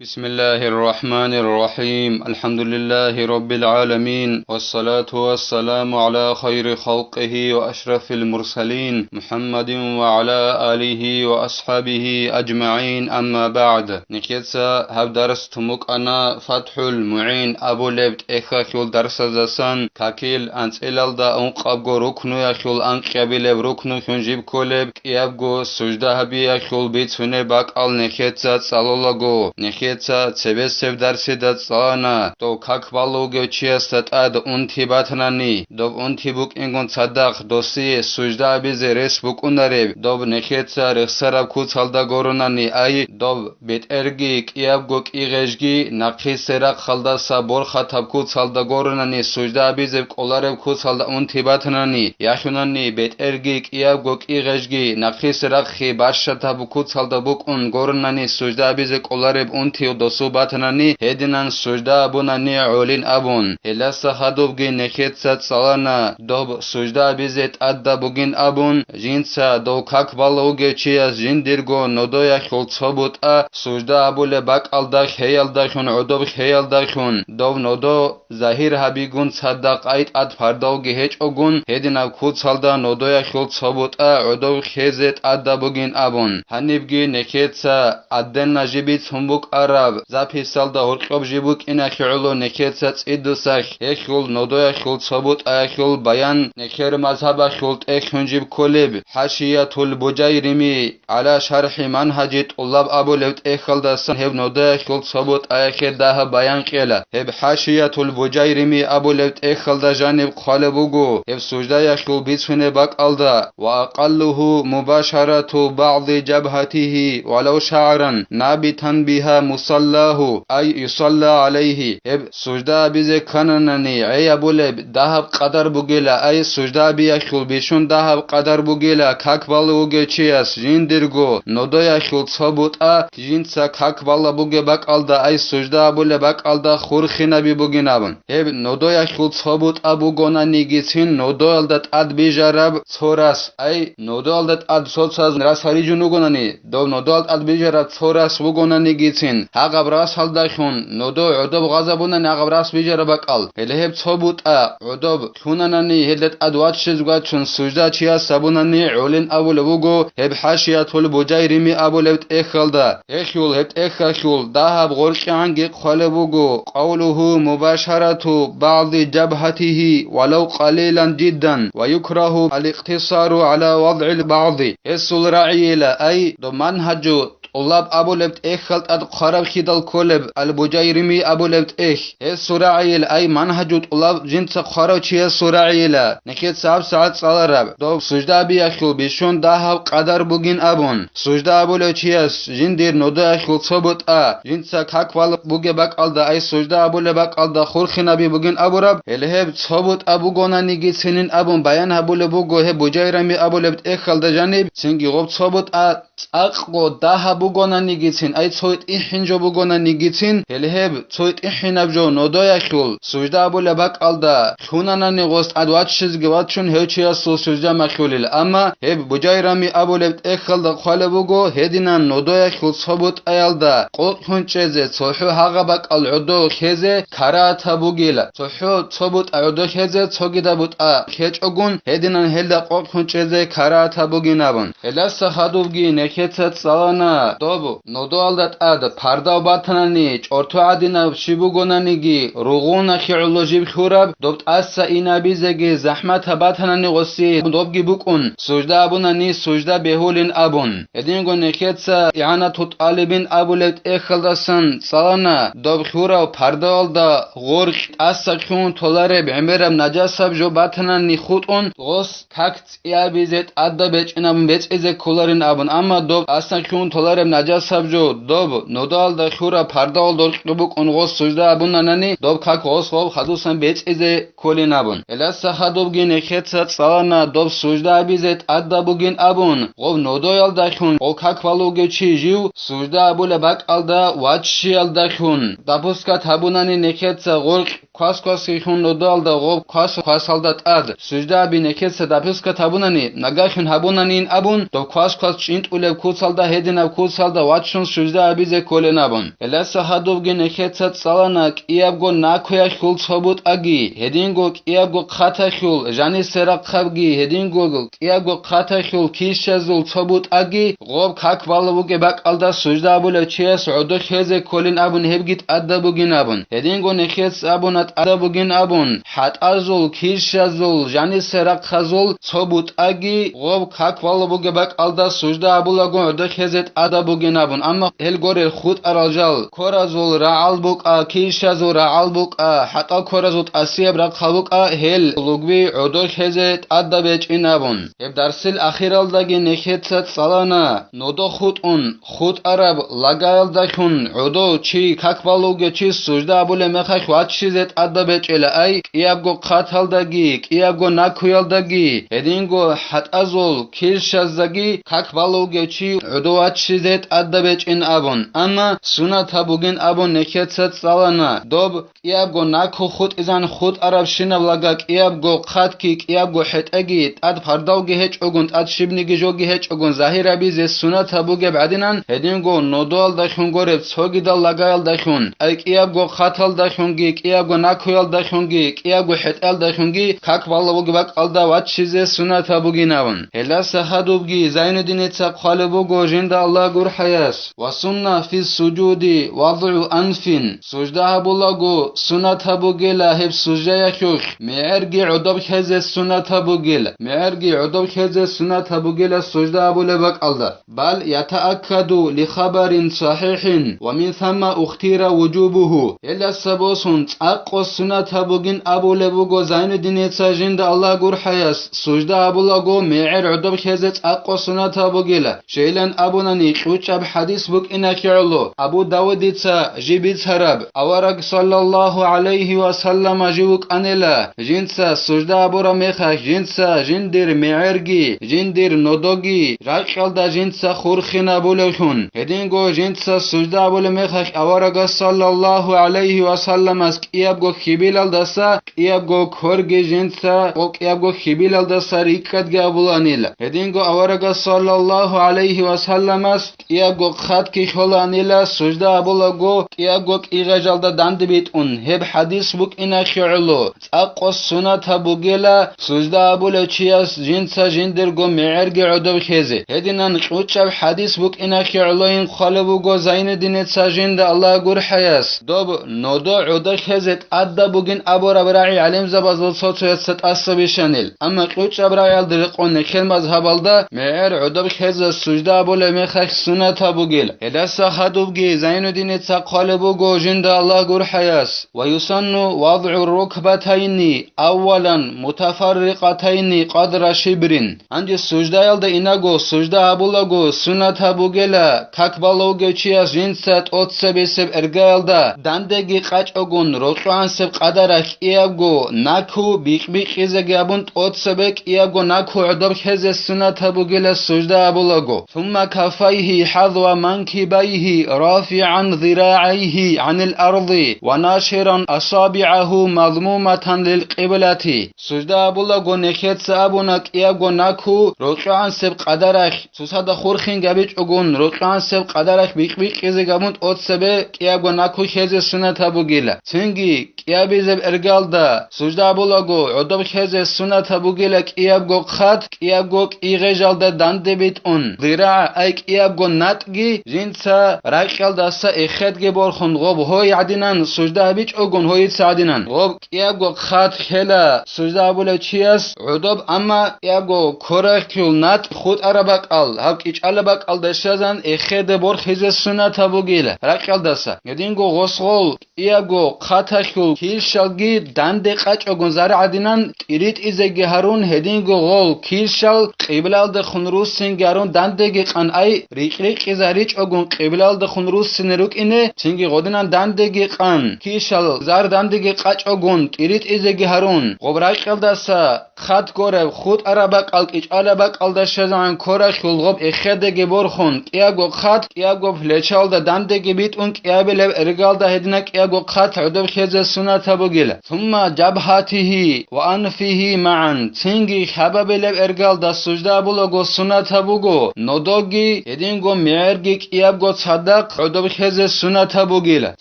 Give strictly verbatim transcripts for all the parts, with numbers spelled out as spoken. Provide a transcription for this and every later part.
بسم الله الرحمن الرحيم. الحمد لله رب العالمين. والصلاة والسلام على خير خلقه وأشرف المرسلين محمد وعلى آله وأصحابه أجمعين. أما بعد. Нехеца гьаб дарс тумукъана ФатхӀул МугӀин абулеб тӀехьалъул дарсаздасан какил анцӀилалда ункъабго рукнуялъул анкьабилеб рукнулъун жиб кколеб кӀиябго сужда гьабиялъул бицунеб бакӀал нехеца цӀалулаго, нехеца цебесеб дарсида цӀалана, дов как балугев чиясда тӀад унти батанани, доб унти букӀингун цадахъ досие сужда гьабизе рес букӀунареб, доб нехеца рехсараб куцалда горунани, ай, доб бетӀерги кӀиябго кӀи-гъежги нахъисеб рахъалдаса борхатаб куцалда горунани сужда гьабизе кӀолареб куцалда унти батанани, яхъунани бетӀерги кӀиябго кӀи-гъежги нахъисеб рахъги барщатаб куцалда букӀун горунани сужда гьабизе кӀолареб унти досу батанани, гьединан сужда гьабунани гӀолин абун, гьелдаса хадубги нехеца цӀалана, доб сужда гьабизе тӀадаб бугин абун, жинца дов как балугев чияс жиндирго нодоялъул цо бутӀа сужда гьабулеб бакӀалда хеялдалъун гӀодоб хеялдалъун, дов нодо загьир гьабигун цадахъ ай тӀад пардавги гьечӀогун, гьединаб куцалда нодоялъул цо бутӀа гӀодов хезе тӀадаб бугин абун. Гьанибги нехеца адденна жиб бицун букӀараб записалда гьоркьоб жиб букӀиналъе гӀоло нехеца цӀидусалъ гьелъул нодоялъул цо бутӀаялъул баян нехер мазгьабалъул тӀехьун жиб кколеб ХӀашиятул Бужайрими гӀала шархӀи манхӀажи тӀулаб абулеб тӀехьалдасан гьеб нодоялъул цо бутӀаялъе дагьаб баян кьела. Гьеб ХӀашиятул Бужайрими абулеб тӀехьалда жаниб хъвалеб буго гьеб суждаялъул бицунеб бакӀалда: «Ва акъаллугьу мубашарату багӀди жабгьатигьи валав шагӀран набитан бигьа мусаллагьу, ай юсалла гӀалайгьи». Гьеб сужда абизе ккананани гӀей абулеб дагьаб къадар бугила, ай сужда абиялъул бищун дагьаб къадар бугила, как балугев чияс жиндирго нодоялъул цо бутӀа жинца как бала бугеб бакӀалда, ай сужда абулеб бакӀалда хурхинаби бугин абун. Гьеб нодоялъул цо бутӀа бугонанигицин нодоялда тӀад бижараб цо рас, ай нодоялда тӀад цоцаз рас гьарижун ругонани, дов нодоялда тӀад бижараб цо рас бугонанигицин, гьагъаб расалдалъун нодо гӀодоб гъазабунани гьагъаб рас бижараб бакӀал, гьеле гьеб цо бутӀа гӀодоб лъунанани, гьелда тӀад ваччиз вачун сужда чияс гьабунани гӀолин абулеб буго гьеб ХӀашиятул Бужайрими абулеб тӀехьалда. Гьелъул гьеб тӀехьалъул дагьаб гъоркьегӀанги хъвалеб буго: «Къавлугьу мубашарату багӀди жабгьатигьи валав къалилан жиддан ва юкрагьу ал-икътисару гӀала вадгӀил багӀди». Гьесул рагӀийила, ай, доб манхӀажу тӀулаб абулеб тӀехьал тӀад хъвараб хьидал кколеб, ал-Бужайрими абулеб тӀехь. Гьесул рагӀийил, ай, манхӀажу тӀулаб жинца хъварав чиясул рагӀийила, нехеца гьабсагӀат цӀалараб, доб сужда абиялъул бищун дагьаб къадар бугин абун, сужда абулев чияс жиндир нодоялъул цо бутӀа жинца как бала бугеб бакӀалда, ай сужда абулеб бакӀалда хурхинаби бугин абураб, гьеле гьеб цо бутӀа бугонанигицинин абун баян гьабулеб буго гьеб Бужайрами абулеб тӀехьалда жаниб, цинги гъоб цо бутӀа цӀакъго дагьаб бугонанигицин, ай цо тӀихӀин жо бугонанигицин, гьеле гьеб цо тӀихӀинаб жо нодоялъул сужда абулеб бакӀалда лъунанани гъос тӀад ваччизги вачун гьев чиясул сужда махьулел. Амма гьеб Бужайрами абулеб тӀехьалда хъвалеб буго, гьединан нодоялъул цо бутӀаялда къокълъун чӀезе, цохӀо гьагъа бакӀал гӀодов хезе карагьатаб бугила. ЦохӀо цо бутӀа гӀодов хезе, цогида бутӀа хечӀогун, гьединан гьелда къокълъун чӀезе карагьатаб бугин абун. Гьелдаса хадубги нехеца цӀалана, доб нодоялда тӀад пардав батанани, чӀорто гӀадинаб щиб бугонаниги, ругъуна хигӀуло жиб лъураб, доб тӀаса инабизеги захӀматаб батанани гъоси, добги букӀун, сужда абунани, сужда бегьулин абун. Гьединго нехеца игӀанату тӀалибин абулеб тӀехьалдасан цӀалана, доб лъурав пардавалда гъоркь тӀаса кьун толареб гӀемераб нажасаб жо батанани хутӀун, гъос как цӀиабизе тӀадаб бечӀинабун бецӀизе кколарин абун, амма доб тӀаса кьун толареб нажасаб жо доб нодалда лъураб пардавалда гъоркь букӀун гъос сужда абунанани, доб как гъос гъоб хадусан бецӀизе кколин абун. Гьелдаса хадубги нехеца цӀалана доб сужда абизе тӀадаб бугин абун, гъоб нодоялдалъун гъол как балугев чи жив сужда абулеб бакӀалда ваччиялдалъун. Допускат гьабунани нехеца гъоркь квас-квасгихьун нодалда гъоб квас-квасалда тӀад сужда гьаби нехеца допускать гьабунани, нагагьлъун гьабунанин абун, доб квас-квас чӀинтӀулеб куцалда, гьединаб куцалда вачун сужда гьабизе кколин абун. Гьелдаса гьадубги нехеца цӀалана кӀиябго накуялъул цо бутӀаги, гьединго кӀиябго хъаталъул жанисе рахъабги, гьединго кӀиябго хъаталъул килщазул цо бутӀаги, гъоб как балеб бугеб бакӀалда сужда гьабулев чияс гӀодо хезе кколин абун, гьебги тӀадаб бугин абун. Гьединго нехец абуна тӀадаб бугин абун, хӀатӀазул, килщазул, жанисе рахъазул цо бутӀаги, гъоб как балеб бугеб бакӀалда сужда гьабулаго гӀодо хезе тӀадаб бугин абун. Амма гьел горел хутӀарал жал, коразул рагӀал букӀа, килщазул рагӀал букӀа, хӀатӀал коразул тӀасияб рахъал букӀа, гьел лугби гӀодо хезе тӀадаб гьечӀин абун. Гьеб дарсил ахиралдаги нехеца цӀалана, нодо хутӀун, хутӀараб лагаялдалъун гӀодов чи, как балугев чи сужда гьабулеб мехалъ ваччизе тӀадаб гьечӀила, ай, кӀиябго хъаталдаги, кӀиябго накуялдаги, гьединго хӀатӀазул килщаздаги как балугев чи гӀодов ваччизе тӀадаб гьечӀин абун. Амма сунат гьабугин абун нехеца цӀалана, доб кӀиябго наку хутӀизан хутӀарабщинаб лага, кӀиябго хъатги, кӀиябго хӀетӀеги, тӀад пардавги гьечӀогун, тӀад щибниги жоги гьечӀогун, загьир гьабизе сунат гьабугеб гӀадинан, гьединго нодоялдалъун гореб цогидал лагаялдалъун, ай кӀиябго хъаталдалъунги, кӀиябго накуялдалъунги, кӀиябго хӀетӀеялдалъунги как балеб бугеб бакӀалда ваччизе сунат гьабугин абун. Гьелдаса гьадубги Зайнуддиница хъвалеб буго жинда Аллагь гурхӀаяс: «Ва сунна фи сужуди вадгӀу анфин». Сужда гьабулаго сунат гьабугела гьеб суждаялъулъ мегӀерги гӀодоб хезе сунат гьабугел, мегӀерги гӀодоб хезе сунат гьабугела сужда гьабулеб бакӀалда. «Бал ятааккаду ли хабарин сахӀихӀин ва мин самма ухтира вужубугьу». Гьелдаса босун цӀакъго сунат гьабугин абулеб буго Зайнуддиница жинда Аллагь гурхӀаяс, сужда гьабулаго мегӀер гӀодоб хезе цӀакъго сунат гьабугела. Щайилан абунани, кьучӀаб хӀадис букӀиналъе гӀоло, Абу Давудица жиб бицараб, авараг саллаллагьу гӀалайгьи ва саллама жив вукӀанила, жинца сужда гьабураб мехалъ жинца жиндир мегӀерги, жиндир нодоги, ракьалда жинца хурхинабулевлъун. Гьединго жинца сужда гьабулеб мехалъ аварагас саллаллагьу гӀалайгьи ва салламас кӀиябго хьибилалдаса, кӀиябго корги жинца гъоб кӀиябго хьибилалдаса рикӀкӀадги абуланила. Гьединго аварагас саллаллагьу гӀалайгьи ва салламас кӀиябго хъатги лъоланила сужда гьабулаго кӀиябго кӀигъежалда данде битӀун. Гьеб хӀадис букӀиналъе гӀоло, цӀакъго сунат гьабугела сужда гьабулев чияс жинца жиндирго мегӀерги гӀодоб хезе. Гьединан кьучӀаб хӀадис букӀиналъе гӀолойин хъвалеб буго Зайнуддиница жинда Аллагь гурхӀаяс, доб нодо гӀодо хезе тӀадаб бугин абураб рагӀи гӀалимзабазул цо-цоясда тӀаса бищанил. Амма кьучӀаб рагӀиялда рекъон нехер мазгьабалда мегӀер гӀодоб хезе сужда гьабулеб мехалъ сунат гьабугел. Гьелдаса гьадубги Зайнуддиница хъвалеб буго жинда Аллагь гурхӀаяс: «Ва юсанну вадгӀу рукбатайни аввалан мутафаррикъатайни къадра шибрин». Гьанже суждаялда инаго, сужда гьабулаго сунат гьабугела, как балугев чияс жинца тӀоцебесеб эргаялда дандеги къачӀогун рокьугӀансеб къадаралъ кӀиябго наку бикь-бикьизеги абун тӀоцебе кӀиябго наку гӀодоб хезе сунат гьабугела сужда гьабулаго. Сумма кафайгьи хӀазва манкибайгьи рафигӀан зирагӀайгьи гӀанил арзи ва наширан асабигӀагьу мазмуматан лил къиблати. Сужда гьабулаго нехеца абуна кӀиябго наку рокьугӀансеб къадаралъ, цоцазда хурхин габичӀогун, рокьугӀансеб къадаралъ бикь-бикьизе габун тӀоцебе кӀиябго наку хезе сунат гьабугила. Цинги кӀиабизеб эргалда сужда гьабулаго гӀодоб хезе сунат гьабугила кӀиябго хъат, кӀиябго кӀигъежалда данде битӀун, зирагӀ, ай кӀиябго натӀги жинца ракьалдаса эхедги борхун, гъоб гьой гӀадинан сужда гьабичӀогун, гьоица гӀадинан гъоб кӀиябго хъат хела сужда гьабулев чияс гӀодоб, амма кӀиябго корахьул натӀ хутӀараб бакӀал, гьаб кӀичӀалаб бакӀалда щвезан эхеде борхизе сунат гьабугила ракьалдаса. Гьединго гъосгъол кӀиябго хъаталъул килщалги данде къачӀогун заргӀадинан тӀиритӀизеги гьарун, гьединго гъол килщал къиблалдехун руссинги гьарун дандеги къан, ай рикь-рикьизаричӀогун къиблалдехун руссине рукӀине, цинги гъодинан дандеги къан, килщал зар дандеги къачӀогун тӀиритӀизеги гьарун, гъоб ракьалдаса хъат гореб, хутӀараб бакӀал, кӀичӀалаб бакӀалда щвезегӀан корахьул гъоб эхедеги борхун, кӀиябго хъат, кӀиябго плечалда дандеги битӀун, кӀиабилеб эргалда гьедина кӀиябго хъат гӀодоб хезе суннатаб бугила. Сумма жабгьатигьи ва анфигьи магӀан, цинги хабабилеб эргалда сужда абулаго суннатаб буго, нодоги, гьединго мегӀерги кӀиябго цадахъ гӀодоб хезе суннатаб бугила.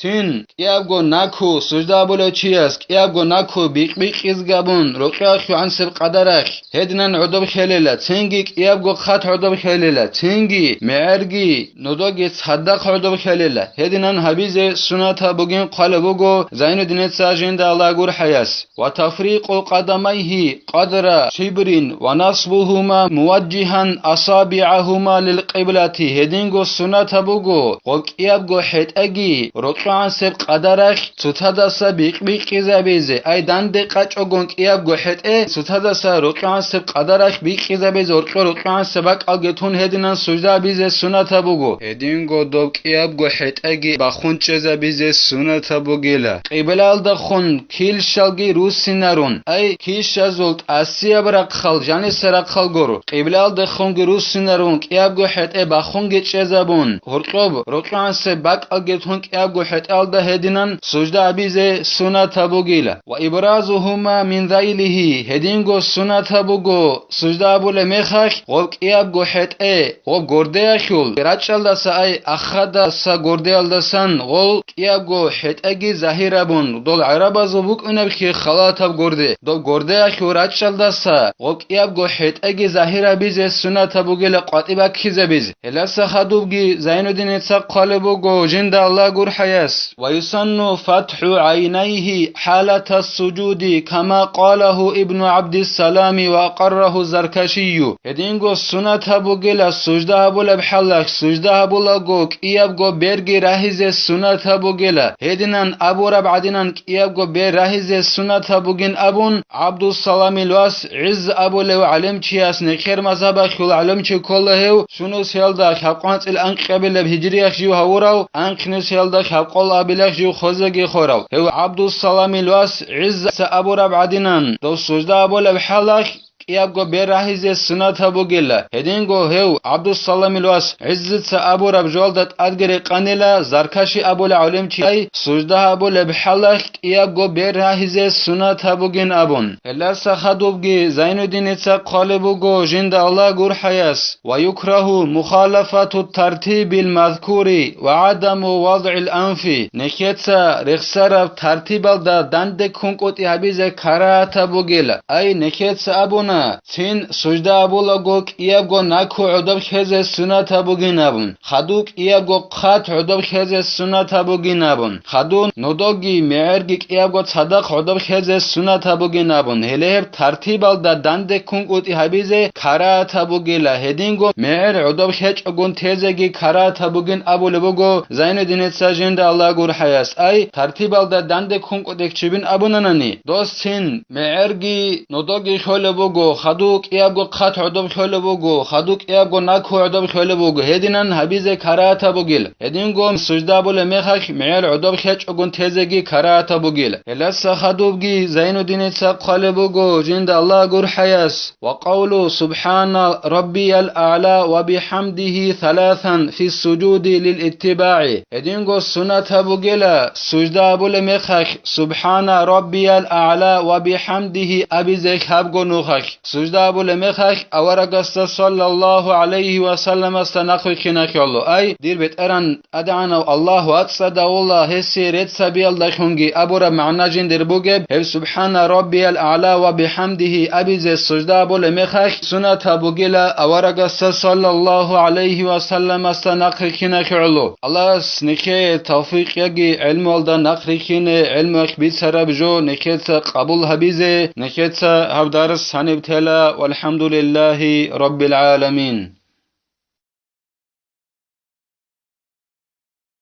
Цин кӀиябго наку сужда абулев чияс кӀиябго наку бикъ-бикъизе гьабун, рокьа хьугӀансеб къадарахь гьединан гӀодоб хелела, цинги кӀиябго хъат гӀодоб хелела, цинги мегӀерги нодоги цадахъ гӀодоб хелела, гьединан гьабизе суннатаб бугин хъвалеб буго Зайнуддиница жинда Аллагь гурхӀаяс. Ва тафрикъу къадамайгьи къадра шибрин ва насбугьума муважжигьан асабигӀагьума лил къиблати, гьединго суннатаб буго гъоб кӀиябго хӀетӀеги рокьугӀансеб къадарахь цоцадаса бикъ-бикъизабизе, ай данде къачӀогон кӀиябго хӀетӀе цоцадаса рокьугӀансеб къадарахь бикъизабизе, гьоркьор рокьугӀансеб бакӀалги тун гьединан сужда абизе суннатаб буго. Гьединго доб кӀиябго хӀетӀеги бахун чӀезабизе суннатаб бугила. Къиблалдахун килщалги руссинарун, ай килщазул тӀасияб рахъал, жаниса рахъал гуро. Къиблалдахунги руссинарун, кӀиябго хӀетӀе бахунги чӀезабун, гьоркьоб рокьугӀансеб бакӀалги тун кӀиябго хӀетӀалда гьединан сужда абизе суннатаб бугила. Ва ибразугьума мин зайлигьи, гьединго суннатаб буго сужда абулеб мехалъ гъоб кӀиябго хӀетӀе гъоб гордеялъул рачӀалдаса, ай ахадаса гордеялдасан гъол кӀиябго хӀетӀеги загьирабун, дол гӀарабазул букӀунебхъи халатаб горде, доб гордеялъул рачӀалдаса гъоб кӀиябго хӀетӀеги загьирабизе суннатаб бугила къватӀиб баккизабизе. Гьеласа хадубги Зайнуддиница хъвалеб буго жинда Аллагь гурхӀаяс. Ва юсанну фатхӀу гӀайнайгьи хӀалатас сужуди, кама къалагьу Ибну ГӀабдиссалами ва акъаррагьу Заркашию. Гьединго суннатаб бугила сужда гьабулеб хӀалалъ, сужда гьабулаго кӀиябго берги рагьизе суннатаб бугила. Гьединан абураб гӀадинан кӀиябго бер рагьизе суннатаб бугин абун, ГӀабдуссаламил вас ГӀизз абулев гӀалимчияс, нехер мазгьабалъул гӀалимчи ккола гьев, щунусиялда лъабкъанцӀил анкьабилеб гьижриялъ жив гьавурав, анкьнусиялда лъабкъолабилелъ жив хвезеги хварав. Гьев ГӀабдуссаламил вас ГӀиззаца абураб гӀадинан, дов сужда абулеб хӀалалъ, кӀиябго бер рагьизе суннатаб бугила. Гьединго гьев ГӀабдуссаламил вас ГӀиззаца абураб жоялда тӀадги рекъанила, Заркаши абулев гӀалимчияй сужда гьабулеб хӀалалъ кӀиябго бер рагьизе суннатаб бугин абун. Гьеласа хадубги Зайнуддиница хъвалеб буго жинда Аллагь гурхӀаяс. Ва юкрагьу мухалафату тартибил мазкури ва гӀадаму вадгӀил анфи, нехеца рехсараб тартибалда данде ккункӀутӀи гьабизе карагьатаб бугила. Ай, нехеца абуна, цин сужда абулаго кӀиябго наку гӀодоб хезе суннатаб бугин абун, хадув кӀиябго хъат гӀодоб хезе суннатаб бугин абун, хадув нодоги мегӀерги кӀиябго цадахъ гӀодоб хезе суннатаб бугин абун, гьеле гьеб тартибалда данде ккункӀутӀи гьабизе карагьатаб бугила, гьединго мегӀер гӀодоб хечӀогун тезеги карагьатаб бугин абулеб буго Зайнуддиница жинда Аллагь гурхӀаяс. Ай, тартибалда данде ккункӀутӀи чебин абунанани, дос цин мегӀерги нодоги хьолеб буго, хадув кӀиябго хъат гӀодоб хьолеб буго, хадув кӀиябго наку гӀодоб хьолеб буго, гьединан гьабизе карагьатаб бугил. Гьединго сужда абулеб мехалъ мегӀер гӀодоб хечӀогун тезеги карагьатаб бугил. Гьеласа хадубги Зайнуддиница хъвалеб буго жинда Аллагь гурхӀаяс. Ва къавлу «Субхана раббиял а'ла ва бихӀамдигьи» саласан фиссужуди лил иттибагӀи. Гьединго суннатаб бугила, сужда абулеб мехалъ «Субхана раббиял а'ла ва бихӀамдигьи» абизе лъабго нухалъ. Сужда абулеб мехалъ аварагасда саллаллагьу гӀалайгьи ва салламасда нахъвихьиналъуло, ай, дир БетӀергьан ТӀадегӀанав Аллагь вацӀцӀадавула, гьесие рецц гьабиялдалъунги абураб магӀна жиндир бугеб, гьеб «Субхана раббиял а'ла ва бихӀамдигьи» абизе сужда абулеб мехалъ суннатаб бугила аварагасда саллаллагьу гӀалайгьи ва салламасда нахърихьиналъе гӀоло. Аллагьас нехее тавфикъ яги гӀелмуялда нахърихьине, гӀелмуялъ бицараб жо нехеца къабул гьабизе. Нехеца гьаб дарс гьаниб тела. ВалхӀамдулиллагьи раббил гӀаламин.